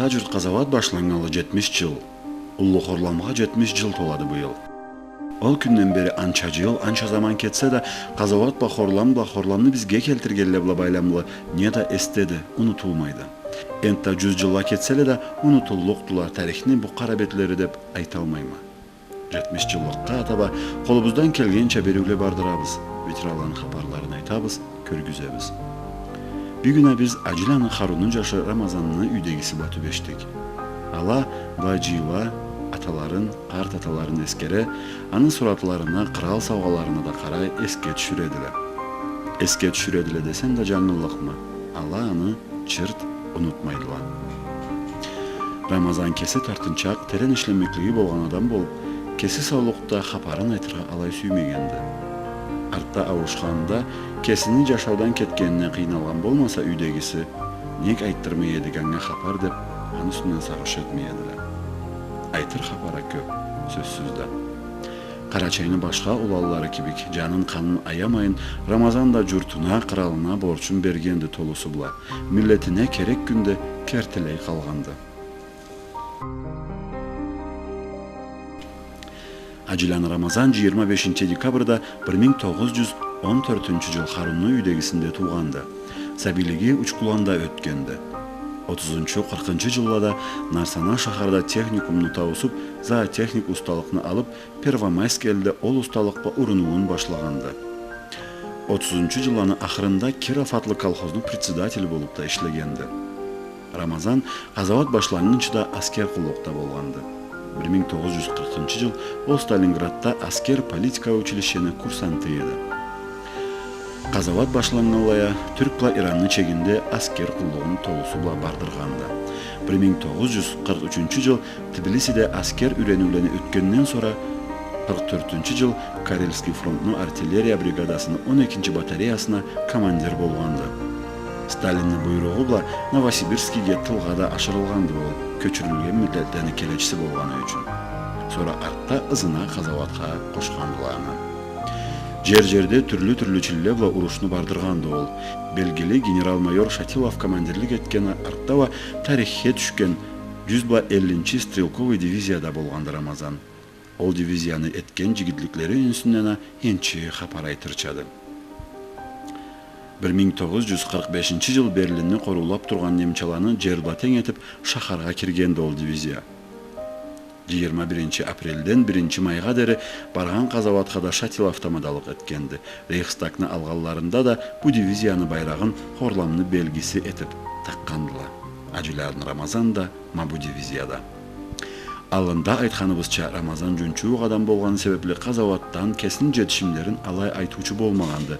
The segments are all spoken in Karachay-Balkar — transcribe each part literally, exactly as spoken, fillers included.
Ата джурт къазауат башланнганлы джетмиш джыл. Уллу хорламгъа джетмиш джыл толады быйыл. Ол кюнден бери анча джыл, анча заман кетсе да, къазауат бла хорлам бла хорламны бизге келтиргенле бла байламлы не да эсдеди, унутулмайды. Энтда джюз джылла кетселе да, унутуллукъдула тарихни бу къара бетлери деб айталмайма. Джетмиш джыллыкъгъа таба къолубуздан келгенча бериуле бардырабыз, ветеранланы хапарларын айтабыз, кёргюзебиз. Бюгюн а биз Аджиланы Харунну джашы Рамазанны юйдегиси бла тюбешдик. Ала былай джыйыла, аталарын, къарт аталарын эсгере, аны суратларына, кърал саугъаларына да къарай эсге тюшюредиле. Эсге тюшюредиле десем да джангыллыкъмы? Ала аны чырт унутмайдыла. Рамазан кеси тартынчакъ, терен ишленмеклиги болгъан адам болуб, кеси саулукъда хапарын айтыргъа алай сюймегенди. Артда ауушханында, кесини джашаудан кетгенине къыйналгъан болмаса юйдегиси, нек айтдырмай эдик анга хапар деб, аны юсюнден сагъыш этмей эдиле. Айтыр хапар а кёб, сёзсюз да. Къарачайны башха уланлары кибик, джанын-къанын аямайын, Рамазан да джуртуна, къралына борчун бергенди толусу бла. Миллетине керек кюнде кертилей къалгъанды. Аджиланы Рамазан джыйырма бешинчи декабрда бир минг тогъуз джюз он тёртюнчю джыл Харунну юйдегисинде туугъанды. Сабийлиги Учкуланда ётгенди. Отузунчу, къыркъынчы джыллада Нарсана шахарда техникумну тауусуб, зоотехник усталыкъны алыб, Первомайск элде ол усталыкъ бла урунууун башлагъанды. Отузунчу джылланы ахырында Киров атлы колхозну председатели болуб да ишлегенди. Рамазан къазауат башланнгынчы да аскер къуллукъда болгъанды. Бир минг тогъуз джюз къыркъынчы джыл ол Сталинградда аскер-политика училищени курсанты эди. Къазауат башланнганлай а Тюрк бла Иранны чегинде аскер къуллугъун толусу бла бардыргъанды. Бир минг тогъуз джюз къыркъ ючюнчю джыл Тбилисиде аскер юрениулени ётгенден сора, къыркъ тёртюнчю джыл Карельский фронтну артиллерия бригадасыны он экинчи батареясына командир болгъанды. Сталинни буйругъу бла Новосибирскийге тылгъа да ашырылгъанды ол, кёчюрюлген миллетлени келечиси болгъаны ючюн. Сора артда ызына къазауатха къошхандыла аны. Джер-джерде тюрлю-тюрлю чилле бла урушну бардыргъанды ол. Белгили генерал-майор Шатилов командирлик этген, артда уа тарихге тюшген джюз бла эллинчи стрелковый дивизияда болгъанды Рамазан. Ол дивизияны этген джигитликлери юсюнден а энчи хапар айтырчады. Бир минг тогъуз джюз къыркъ бешинчи джыл Берлинни къоруулаб тургъан немчаланы джер бла тенг этиб, шахаргъа киргенди ол дивизия. Джыйырма биринчи апрелден биринчи майгъа дери баргъан къазауатха да Шатилов тамадалыкъ этгенди. Рейхстагны алгъанларында да бу дивизияны байрагъын хорламны белгиси этиб такъгъандыла. Аджиланы Рамазан да ма бу дивизияда. Аллында айтханыбызча, Рамазан джунчууукъ адам болгъаны себебли къазауатдан кесини джетишимлерин алай айтыучу болмагъанды.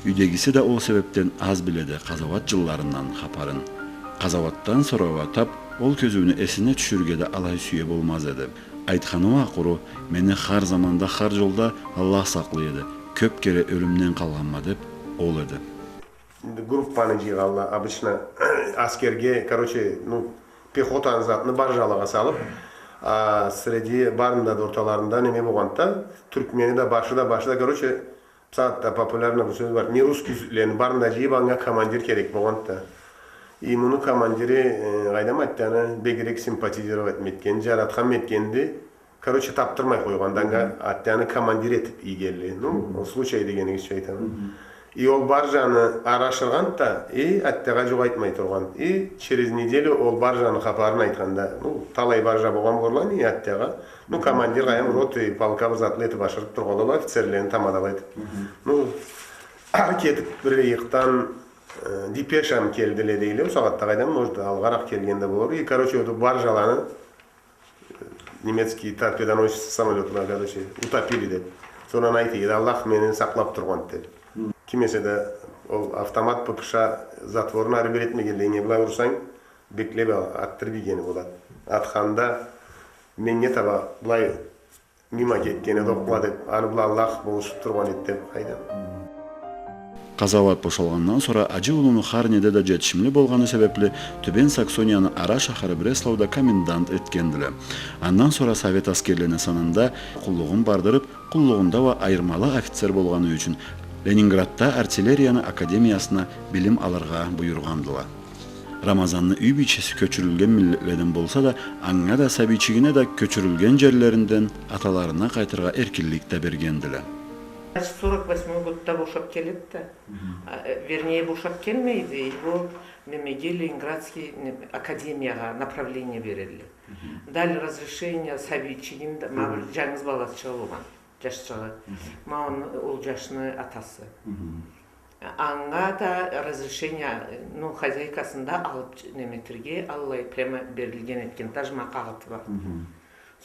Юйдегиси да ол себебден аз биледи къазауат джылларындан хапарын. Къазауатдан сора уа таб ол кёзюуню эсине тюшюрюрге да алай сюе болмаз эди. Айтханы уа къуру: «Мени хар заманда, хар джолда Аллах сакълай эди. Кёб кере ёлюмден къалгъанма», — деб, ол эди. Энди группаны джыйгъанла, обычно, аскерге, короче, ну, пехотаны затны баржалагъа салыб, а, среди барында да орталарында неме болгъанды да, тюркмени да, башы да, башы да, короче, бусагъатда популярно бир сёз бар. Не русскийлени барын да джыйыб, анга командир керек болгъанды да. И муну командири, э, къайдам, аттягъаны бегирек симпатизировать этгенди, джаратхан этгенди. Короче, табдырмай къойгъанды анга, аттягъаны командир этиб ийгенли. Ну, случай дегенигизча айтама. И ол баржаны арашыргъанды да, и аттягъа джукъ айтмай тургъанды. И через неделю ол баржаны хапарын айтханда, ну, талай баржа болгъан болгъанды, и аттягъа. Ну, командир къайдам, роты, полка бир затлы этиб ашырыб тургъанды ол офицерлени тамадала этиб. Ну, ары кетиб бир ыйыкъдан, э, депешам келдиле дейле, ол сагъатда къайдам, может, алгъаракъ келген да болур. И, короче, ол баржаланы немецкий торпедоносец самолётла, короче, утопили деб. Сора айтады, Аллах мени сакълаб тургъанды деб. Ким эсе да ол автомат П П Ш затворну ары-бери этмегенлей, не былай урсанг, беклеб ал, атдырыб ийгени болады. Атханда меннге таба былай мимо кетгени да окъла деб, аны бла Аллах болушуб тургъан эди деб, къайдам. Къазауат бошалгъандан сора Аджи улуну хар неде да джетишимли болгъаны себебли Тюбен Саксонияны ара шахары Бреслауда комендант этгендиле. Андан сора совет аскерлени санында къуллугъун бардырыб, къуллугъунда уа айырмалы офицер болгъаны ючюн Ленинградда артиллерияны академиясына билим алыргъа буюргъандыла. Рамазанны юй бийчеси кёчюрюлген миллетледен болса да, анга да, сабийчигине да кёчюрюлген джерлеринден аталарына къайтыргъа эркинлик да бергендиле. Значит, сорок восьмой годда бошаб келеди да. Мгм. А, э, вернее, бошаб келмейди, его немеге, Ленинградский, не, академиягъа направление берелле. Мгм. Дали разрешение сабийчигин да, ма бир джангыз балачыгъы болгъан, джашчыгъы. Мгм. Ма он-, ол джашны атасы. Мгм. Анга да разрешение, ну, хозяйкасын да алыб ч-, неметерге, аллай прямо берилген этген, даже ма къагъыты бар. Мгм.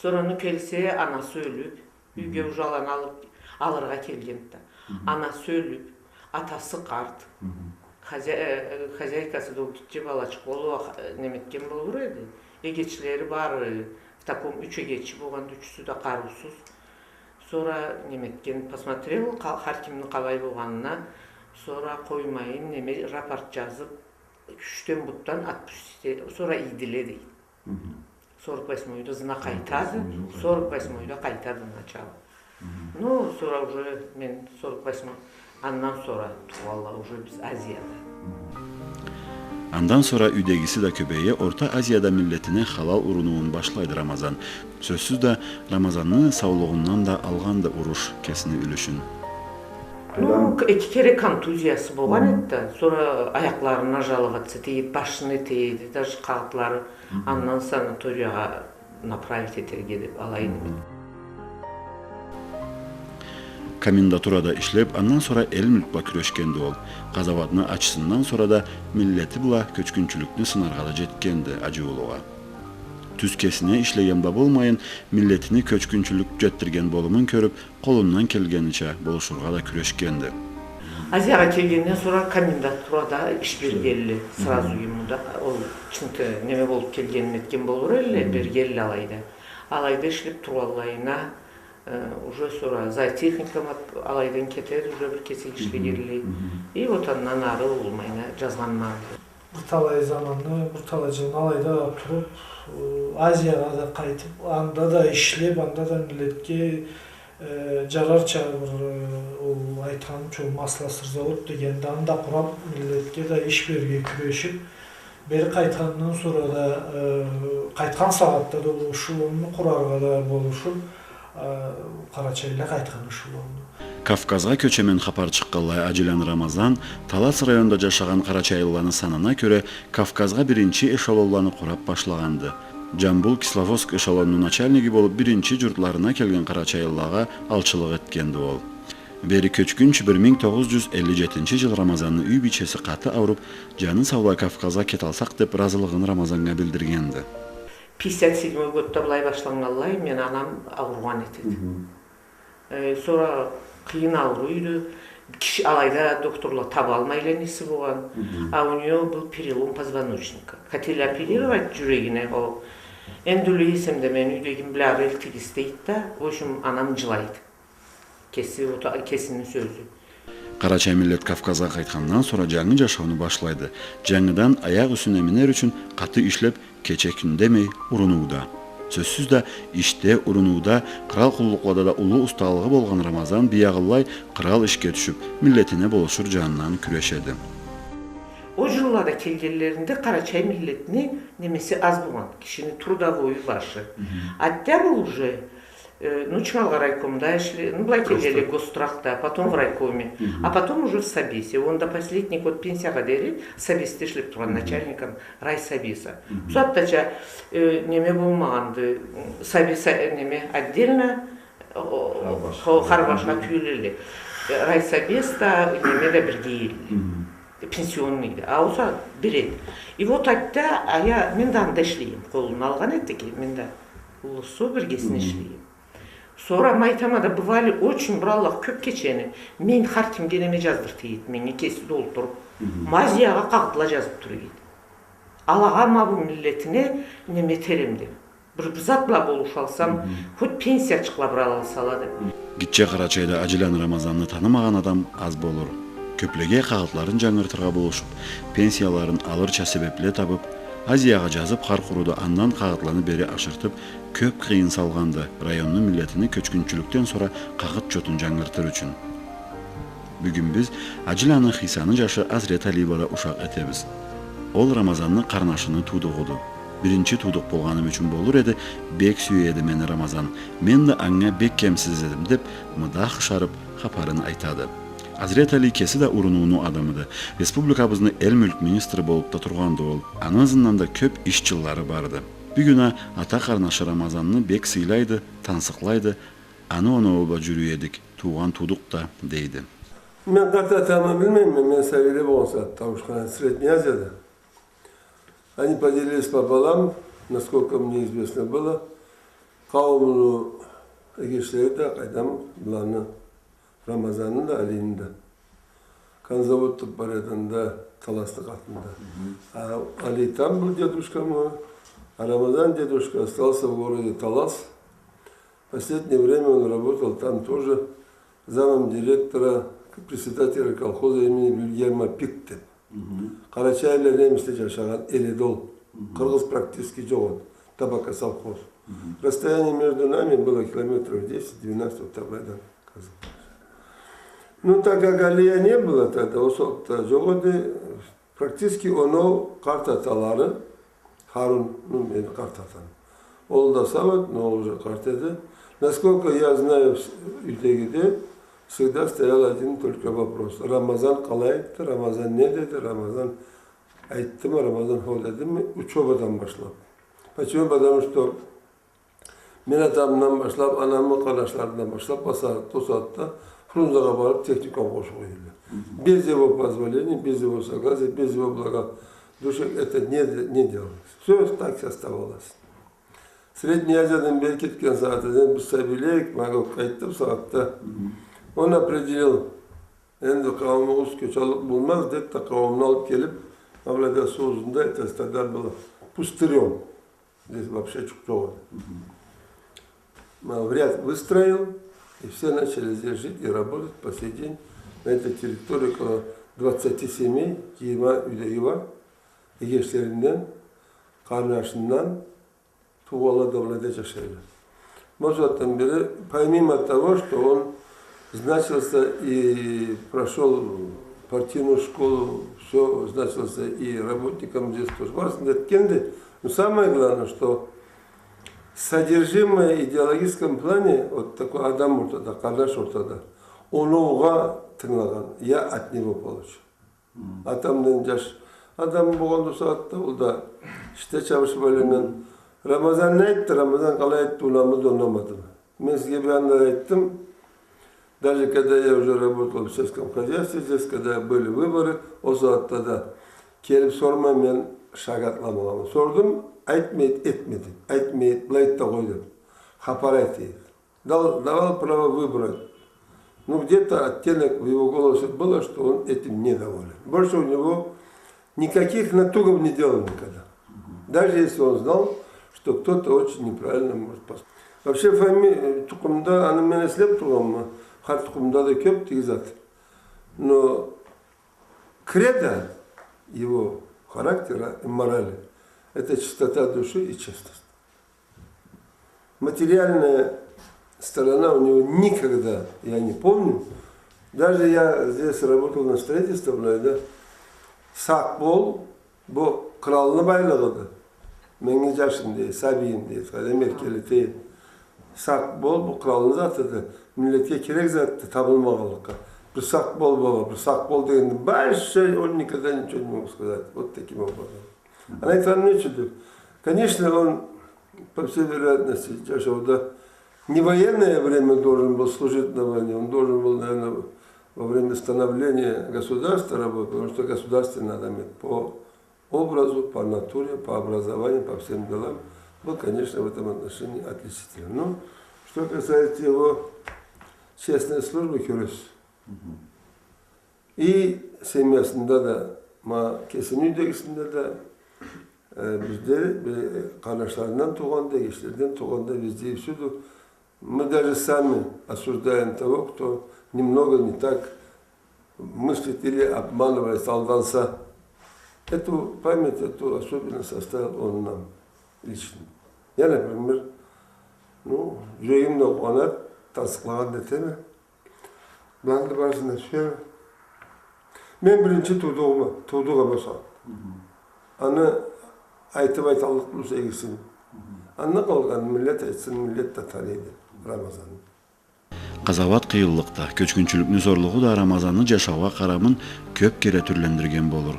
Сора ону келсе, анасы ёлюб, юйге уже аланы алыб, алыргъа келгенди да. Мгм. Анасы ёлюб, атасы къарт. Мгм. Хозя-, э, э, хозяйкасы да ол гитче балачыкъ болуб, э, неметген болур эди. Эгечлери бары, в таком юч эгечи болгъанды, ючюсю да къарыусуз. Сора неметген, посмотрел, къа-, хар кимни къалай болгъанына, сора къоймайын, неме, рапорт джазыб, ючден бутдан отпустить, сора ийдиле, дейди. Мгм. Сорок восьмойда ызына къайтады, сорок восьмойда къайтады начало. Мгм. Ну, сора уже мен сорок восьмой, андан сора тууалла уже биз Азияда. Мгм. Андан сора юйдегиси да кёбейе, Орта Азияда миллетине халал урунуун башлайды Рамазан. Сёзсюз да, Рамазанны саулугъундан да алгъанды уруш кесини юлюшюн. Ну, к-, эки кере контузиясы болгъан эди да, сора аякъларына жалыгъы этсе тиеди, башына тиеди, даже къагъытлары, мгм, андан санаториягъа направить этерге деб алай неме. Мгм. Комендатурада ишлеб, андан сора эл мюлк бла кюрешгенди ол. Къазауатны ачысындан сора да миллети бла кёчгюнчюлюкню сынаргъа да джетгенди аджиулугъа. Тюз кесине ишлеген бла болмайын, миллетини кёчгюнчюлюк джетдирген болумун кёрюб, къолундан келгенича болушургъа да кюрешгенди. Азиягъа келгенден сора комендатурада иш бергелле, сразу ему да, ол чынтты неме болуб келгенин этген болур элле, бергелле алайда. Алайда ишлеб тургъанлайына, э, уже сора зоотехникум алайдан кетеди, уже бир кесек ишлегенлей. И вот андан ары болмайына джазгъанма. Бир талай заманны, бир талай джылны алайда да туруб, э, Азиягъа да къайтыб, анда да ишлеб, анда да миллетге, э, джарарча бир, э, ол айтханымча, ол маслосырзавод дегенди, аны да къураб, миллетге да иш берирге кюрешиб, бери къайтхандан сора да, э, къайтхан сагъатда да ол эшелонну къураргъа да болушуб, э, къарачайла къайтхан эшелонну. Кавказгъа кёчемен хапар чыкъгъанлай аджиланы Рамазан Талас районда джашагъан къарачайлыланы санына кёре Кавказгъа биринчи эшелонланы къураб башлагъанды. Джамбул-Кисловодск эшелонну начальниги болуб, биринчи джуртларына келген къарачайлылагъа алчылыкъ этгенди ол. Бери кёчгюнчю бир минг тогъуз джюз элли джетинчи джыл Рамазанны юй бийчеси къаты ауруб, джаны саулай Кавказгъа кеталсакъ деб, разылыгъын Рамазаннга билдиргенди. Пятьдесят седьмой годда былай башланнганлай, мен анам ауругъан этеди. Э, сора къыйын ауруйду. Киши алайда докторла табалмайла, неси болгъан. А у неё был перелом позвоночника. Хотели оперировать джюрегине, о. Энди ёле эсем да, мени юйдегим бла ары эл тигиз дейди да, в общем, анам джылайды. Кеси, о та-, кесини сёзю. Къарачай миллет Кавказгъа къайтхандан сора джангы джашауну башлайды. Джангыдан аякъ юсюне минер ючюн къаты ишлеб, кече-кюн демей уруныуда. Сёзсюз да, ишде, уруныуда, кърал къуллукълада да уллу усталыгъы болгъан Рамазан биягъылай кърал ишге тюшюб, миллетине болушур джанындан кюрешеди. Ол джыллада келгенлеринде къарачай миллетни немеси аз болгъан, кишини трудовой башы. Атда бу уже Э, ну, Чымалгъа райкомда ишле-, ну, былай келгенлей, Гострахта, потом в райкоме, а потом уже в Собесе. Онда последний год пенсиягъа дери Собесде ишлеб тургъан начальником райсобеса. Бусагъатдача, э, неме болмагъанды, м, Собес, э, неме, отдельно, о, о, хар башха тюйюл элле. Э, райсобес да, неме да бирге элле. Пенсионныйды. А ол сагъат бир эди. И вот атда, а я, мен да анда ишлейме. Къолуна алгъан эди ки, мен да уллусу биргесине ишлейме. Сора Майтамада бывали очень бир Аллах кёб кечени, мен хар кимге неме джаздыртыйма, меннге кеси да олтуруб, ма Азиягъа къагъытла джазыб тура эди. Алагъа ма бу миллетине неме этерем деб. Бир, бир зат бла болушалсам, хоть пенсиячыкъла бир алалсала деб. Гитче Къарачайда Аджиланы Рамазанны танымагъан адам аз болур. Кёблеге къагъытларын джангыртыргъа болушуб, пенсияларын алырча себебле табыб, Азиягъа джазыб, хар къуруда андан къагъытланы бери ашыртыб, кёб къыйын салгъанды районну миллетини кёчгюнчюлюкден сора къагъыт чотун джангыртыр ючюн. Бюгюн биз Аджиланы Хисаны джашы Азрет Алиева бла ушакъ этебиз. Ол Рамазанны къарнашыны туудугъуду. Биринчи туудукъ болгъаным ючюн болур эди, бек сюе эди мени Рамазан. Мен да анга бек кемсиз эдим, — деп, мыдах ышарып, хапарын айтады. Азрет Али кеси да урунууну адамыды. Республикабызны эл мюлк министри болуп да тургъанды ол. Аны ызындан да кёп иш джыллары барды. Бюгюн а ата къарнашы Рамазанны бек сыйлайды, тансыкълайды, аны оноуу бла джюрюй эдик, туугъан туудукъ да, — дейди. Мен къарт атамы билмейме, мен сабийле болгъан сагъатда, Таушхана, Средняя Азияда. Они поделились пополам, насколько мне известно было. Къауумну эгечлери да, къайдам, быланы, Рамазанны да, Алини да. Конзавод деп бар эди анда, Таласны къатында. Мгм. А Али там был дедушка мой, а Рамазан дедушка остался в городе Талас. Последнее время он работал там тоже замом директора, председателя колхоза имени Вильгельма Пикте. Мгм. Къарачайлыла, немисле джашагъан эл эди ол. Мгм. Къыргъыз практически джокъ эди. Табака совхоз. Мгм. Расстояние между нами было километров десять-двенадцать, вот там рядом. Ну, так как Алия не было тогда, ол сагъатда джокъ эди, практически оноу къарт аталары, Харун, ну, мени къарт атам. Ол да сау эди, но ол уже къарт эди. Насколько я знаю, вс-, юйдегиде всегда стоял один только вопрос. Рамазан къалай айтды, Рамазан не деди, Рамазан айтдымы, Рамазан хо дедими, учёбадан башлап. Почему? Потому что мен атамдан башлап, анамы къарнашларындан башлап, ол сагъатда, ол сагъатда Фрунзеге барып техникум къошуп ийдиле. Мгм. Без его позволения, без его согласия, без его благодушия это не де-, не делалось. Всё так и оставалось. Средняя Азиядан бери кетген сагъатда, биз сабийле эдик, ма ол къайтды ол сагъатда. Мгм. Он определил, энди къауумугъуз кёчаллыкъ болмаз, деп да къауумну алып келип, Мавлада су узунда, это тогда было пустырём. Здесь вообще джукъ джокъ эди. Мгм. Ма в ряд выстроил, и все начали здесь жить и работать. По сей день на этой территории около двадцати семей, джыйырма юйдеги бар, эгечлеринден, къарнашындан, туугъанла да былайда джашайла. Ол сагъатдан бери, помимо того, что он значился и прошёл партийную школу, всё, значился и работником здесь тоже. Барысын да этгенди. Но самое главное, что содержимое, идеологическом плане, вот такой адам ортада, къарнаш ортада, оноугъа тынгылагъан, я от него получил. Атамдан джаш адам болгъанды ол сагъатда, ол да ишде чабышып айланнган. Рамазан не айтды, Рамазан къалай айтды, унамады, унамадымы? Мен сизге бир анда айтдым. Даже когда я уже работал в сельском хозяйстве, здесь, когда были выборы, ол сагъатда да келип сормай мен шаг атламагъанма. Сордум, айтмай эди, этме деб. Айтмай эди, былай эт да къой деб. Хапар айта эди. Дал-, давал право выбрать. Ну, где-то оттенок в его голосе было, что он этим недоволен. Больше у него никаких натугов не делал никогда. Даже если он знал, что кто-то очень неправильно может поступить. Вообще, фами-, э, тукъумда, аны мен эслеб тургъанма, хар тукъумда да кёб тюйюл зат. Но кредо его характера и морали — это чистота души и честность. Материальная сторона у него никогда, я не помню. Даже я здесь работал на строительстве, былайда, сакъ бол, бу къралны байлыгъыды. Меннге джашым дей, сабийим дей, къайдам, эркелетейим. Сакъ бол, бу къралны затыды. Миллетге керек затды, табылмагъанлыкъгъа. Бир сакъ бол, бала, бир сакъ бол дегенди. Больше он никогда ничего не мог сказать. Вот таким образом. Аны айтханым не ючюндю? Конечно, он, по всей вероятности, джашауда не военное время должен был служить на войне, он должен был, наверное, во время становления государства работать, потому что государственный адам по образу, по натуре, по образованию, по всем делам был, конечно, в этом отношении отличителен. Но что касается его честной службы, кёресиз. И семьясында да, ма кесини юйдегисинде да, э, бизде, э, къарнашларындан туугъанда, эгечлеринден туугъанда, везде и всюду. Мы даже сами осуждаем того, кто немного не так мыслит или обманывается, алданса. Эту память, эту особенность оставил он нам лично. Я, например, ну, джюрегим да къууанады, тансыкълагъан да этеме. Быланы барысын да сюеме. Мен биринчи туудугъума, туудугъума сора. Аны айтып айталлыкъ болса эгесин. Андан къалгъан миллет айтсын, миллет да таныйды Рамазанны. Къазауат, къыйынлыкъ да, кёчгюнчюлюкню зорлугъу да Рамазанны жашаугъа къарамын кёп кере тюрлендирген болур.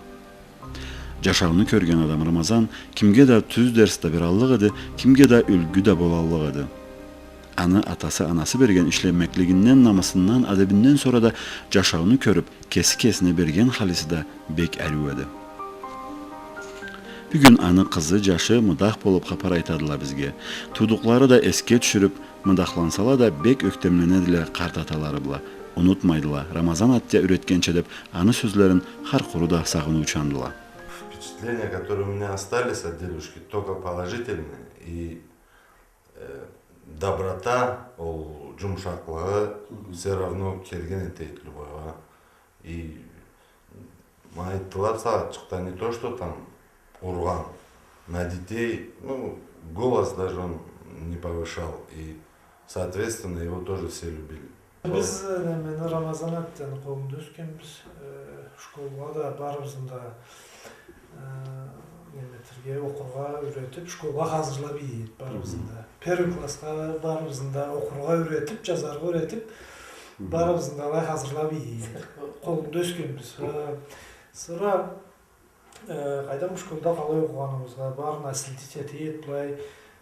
Жашауну кёрген адам Рамазан кимге да тюз дерс да бераллыкъ эди, кимге да юлгю да болаллыкъ эди. Аны атасы-анасы берген ишленмеклигинден, намысындан, адебинден сора да жашауну кёрюп, кеси кесине берген халиси да бек ариу эди. Бюгюн аны къызы, жашы мыдах болуп хапар айтадыла бизге. Туудукълары да эсге тюшюрюп, мыдахлансала да, бек ёхтемленедиле къарт аталары бла. Унутмайдыла, Рамазан атте юйретгенча деп, аны сёзлерин хар къуру да сагъыныучандыла. Впечатления, которые у меня остались от дедушки, только положительные. И э, доброта, ол жумушакълыгъы всё равно келген этеди любойгъа. И ма айтдыла сагъатчыкъда, не то что там ургъан, на детей, ну, голос даже он не повышал. И, соответственно, его тоже все любили. Биз, э, немени, Рамазан атаны къолунда ёсгенбиз, э, школгъа да барыбызны да, э, неме этерге, окъургъа юйретип, школгъа хазырлап ийген эди барыбызны да. Первый классха барыбызны да окъургъа юйретип, жазаргъа юйретип, барыбызны да алай хазырлап ийген эди. Къолунда ёсгенбиз. Э, сора Э, къайдам, школда къалай окъугъаныбызгъа, барын аслитить эте эди, былай,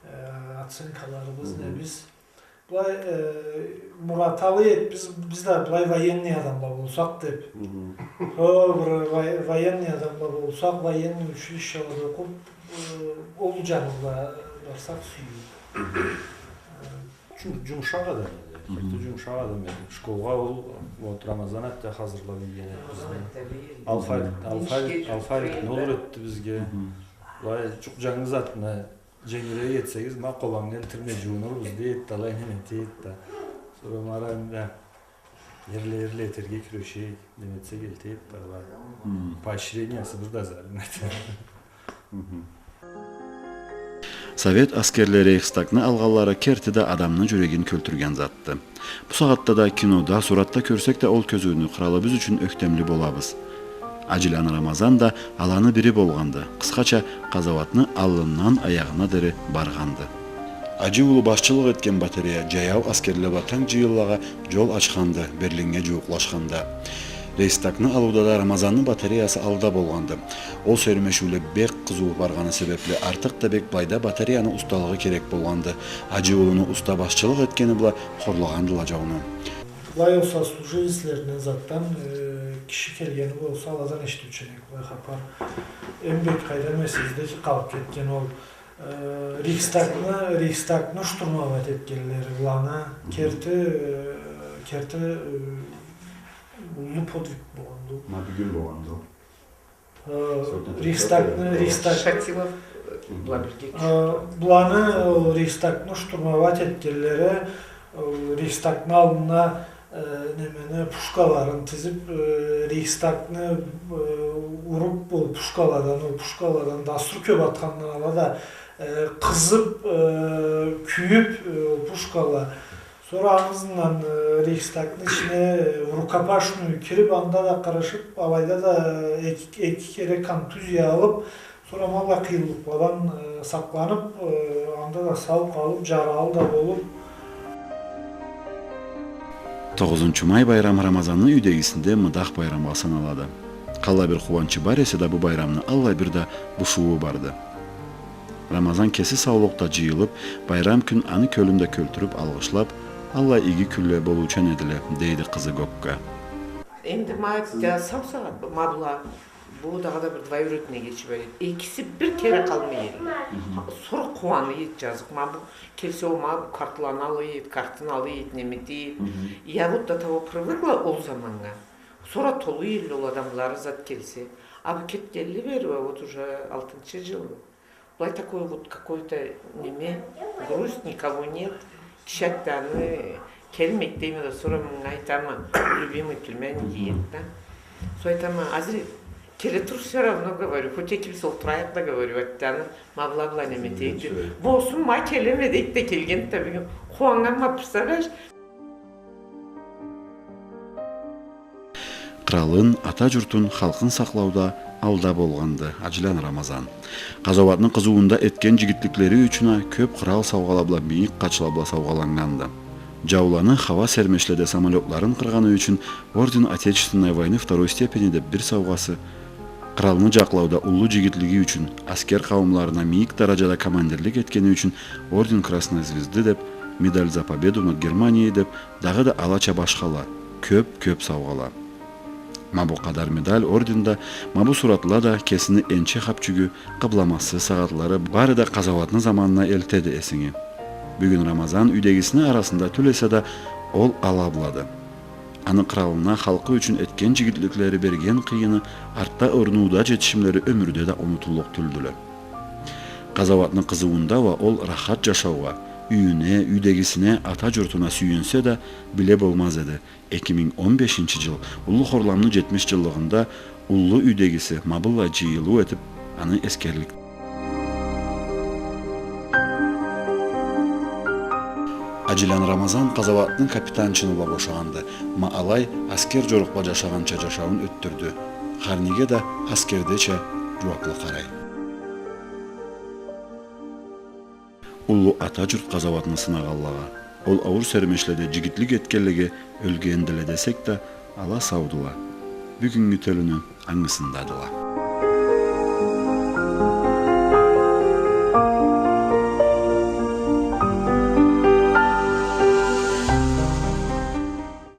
э, оценкаларыбыз, не биз. Былай, э, мурат ала эди, биз, биз да былай военный адамла болсакъ деп. Хо, бир вой-, военный адамла болсакъ, военный училищелада окъуп, э, ол жаны бла барсакъ сюйюп. Э, Жум-, жумушакъ адам эди, эркекди, жумушакъ адам эди. Школгъа ол, вот, Рамазан атте хазырлап ийген эди бизни. Алфавит, алфавит, алфавитни ол юйретди бизге. Былай жукъ жангы затны женгирек этсегиз, ма къоланнга элтирмей жууунурбуз, дейди да, алай неме этеди да. Сора ма анда эрле-эрле этерге кюрешейик, неме этсек элтеди да, алай. Поощрениясы бир да зарин эди. Совет аскерле Рейхстагны алгъанлары керти да адамны жюрегин кёлтюрген затды. Бу сагъатда да кинода, суратда кёрсек да, ол кёзюуню къыралыбыз ючюн ёхтемли болабыз. Ажиланы Рамазан да аланы бири болгъанды. Къысхача, къазауатны аллындан аягъына дери баргъанды. Ажи улу башчылыкъ этген батарея жаяу аскерле бла танк жыйынлагъа жол ачханды, Берлиннге жууукълашханда. Рейхстагны алыуда да Рамазанны батареясы алда болгъанды. Ол сермешиуле бек къызыу баргъаны себепли, артыкъ да бек былайда батареяны усталыгъы керек болгъанды. Ажи улуну уста башчылыкъ этгени бла хорлагъандыла жауну. Былай ол сослуживецлеринден затдан, э, киши келгени болса, аладан эшитиучен эдик былай хапар. Эм бек къайдам эсигизде ки къалып кетген ол, э, Рейхстагны, Рейхстагны штурмовать этгенлери, быланы керти, э, керти, э, уллу подвиг болгъанды. Ма бюгюн болгъанды. Э, Рейхстагны, Рейхстаг. Шатилов, э, бла бирге. Э, быланы, э, Рейхстагны штурмовать этгенлери, э, Рейхстагны аллына, э, немени, пушкаларын тизип, э, Рейхстагны, э, уруп, ол пушкаладан, ол пушкаладан дастур кёп атхандан ала да, э, къызып, э, кюйюп, э, ол пушкала. Сора аны ызындан, э, Рейхстагны ичине, э, в рукопашную кирип, анда да къырышып, алайда да, э, эки, эки кере контузия алып, сора ма аллай къыйынлыкъладан, э, сакъланып, э, анда да сау къалып, жаралы да болуп. Тогъузунчу май байрамы Рамазанны юйдегисинде мыдах байрамгъа саналады. Къаллай бир къууанчы бар эсе да, бу байрамны аллай бир да бушууу барды. Рамазан кеси саулукъда жыйылып, байрам кюн аны кёлюн да кёлтюрюп, алгъышлап, аллай иги кюнле болуучан эдиле, дейди къызы Гокка. Энди ма да сау сагъат, ма была, бу дагъыда бир двоюродный эгечи бар эди. Экиси бир кере къалмай эди. Сора къууана эди, жазыкъ. Ма бу келсе, ол ма бу картланы ала эди, картын ала эди, неме эте эди. Я вот до того привыкла ол заманнга. Сора толу эдиле ол адамлары зат келсе. А бу кетгенли бери, вот уже алтынчы жыл. Былай такой вот какой-то неме, грусть, никого нет. Киши айтды, аны келмейди дейме да, сора манга айтама, любимый племянник дейди да. Сора айтама, азыр келе тур, всё равно, говорю, хоть экибиз олтурайыкъ да, говорю, айтды, аны ма была бла неме этейик. Болсун, ма келеме дейди да, келгенди да бюгюн. Къууаннганма, представляешь? Къралын, ата журтун, халкъын сакълауда алда болгъанды Аджиланы Рамазан. Къазауатны къызыуунда этген джигитликлери ючюн а кёб кърал саугъала бла, мийик къачла бла саугъаланнганды. Джауланы хауа сермешледе самолётларын къыргъаны ючюн орден Отечественной войны второй степени деб бир саугъасы, къралны джакълауда уллу джигитлиги ючюн, аскер къауумларына мийик дараджада командирлик этгени ючюн орден Красной Звезды деб, медаль «За победу над Германией» деб, дагъыда алача башхала, кёб-кёб саугъала. Ма бу къадар медаль, орден да, ма бу суратла да, кесини энчи хапчюгю, къыбламасы, сагъатлары, бары да къазауатны заманына элтеди эсинги. Бюгюн Рамазан юйдегисини арасында тюл эсе да, ол ала блады. Аны къралына, халкъы ючюн этген джигитликлери, берген къыйыны, артда орнууда джетишимлери ёмюрде да унутуллукъ тюлдюле. Къазауатны къызыуунда уа ол рахат джашаугъа, юйюне, юйдегисине, ата джуртуна сюйюнсе да, биле болмаз эди, эки минг он бешинчи джыл, Уллу Хорламны джетмиш джыллыгъында уллу юйдегиси ма быллай джыйылыу этиб, аны эсгерлик. Аджиланы Рамазан къазауатны капитан чыны бла бошагъанды. Ма алай, аскер джорукъ бла джашагъанча джашауун ётдюрдю. Хар неге да аскердеча джууаблы къарай. Уллу ата джурт къазауатны сынагъанлагъа, ол ауур сермешледе джигитлик этгенлеге ёлгендиле десек да, ала саудула. Бюгюннгю тёлюню ангысындадыла.